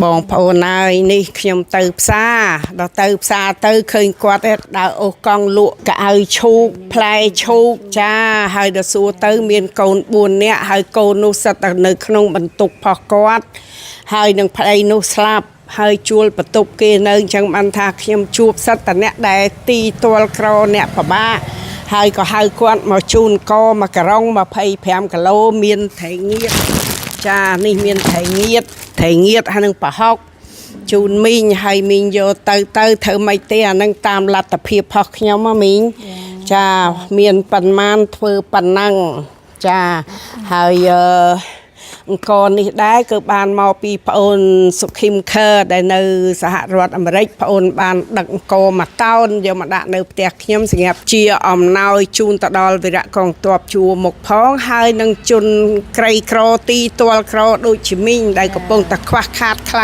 បងប្អូនអើយនេះខ្ញុំទៅផ្សារដល់ទៅផ្សារទៅឃើញគាត់ឯងដើរអូសកង់លក់កៅអៅឈូកផ្លែឈូកចាហើយដល់សួរទៅមានកូន4នាក់ហើយកូននោះសិតតែនៅក្នុងបន្ទប់ផុសគាត់ហើយនឹងប្តីនោះស្លាប់ហើយជួលបន្ទប់គេនៅអញ្ចឹងបានថាខ្ញុំជួបសិតតែអ្នកដែលទីទាល់ក្រអ្នកប្របាកហើយក៏ហៅគាត់មកជូនកមកការុង25គីឡូមានត្រីងៀត ចានេះមានត្រីងៀតត្រីងៀតហើយនឹងប្រហុកជូនមីងហើយមីងយកទៅទៅធ្វើម៉េចទេអានឹងតាមលទ្ធភាពផុសខ្ញុំហ៎មីងចាមានប៉ុន្មានធ្វើប៉ុណ្ណឹងចាហើយអឺអង្គនេះដែរគឺបានមកពីប្អូនសុខិមខឺដែលនៅសហរដ្ឋអាមេរិកប្អូនបានដឹកអង្គមកតោនយកមកដាក់នៅផ្ទះខ្ញុំសម្រាប់ជាអំណោយជូនទៅដល់វីរៈកងទ័ពជួរមុខផងហើយនឹងជនក្រីក្រទីទាល់ក្រដូចជាមីងដែលកំពុងតែខ្វះខាតខ្លាំង។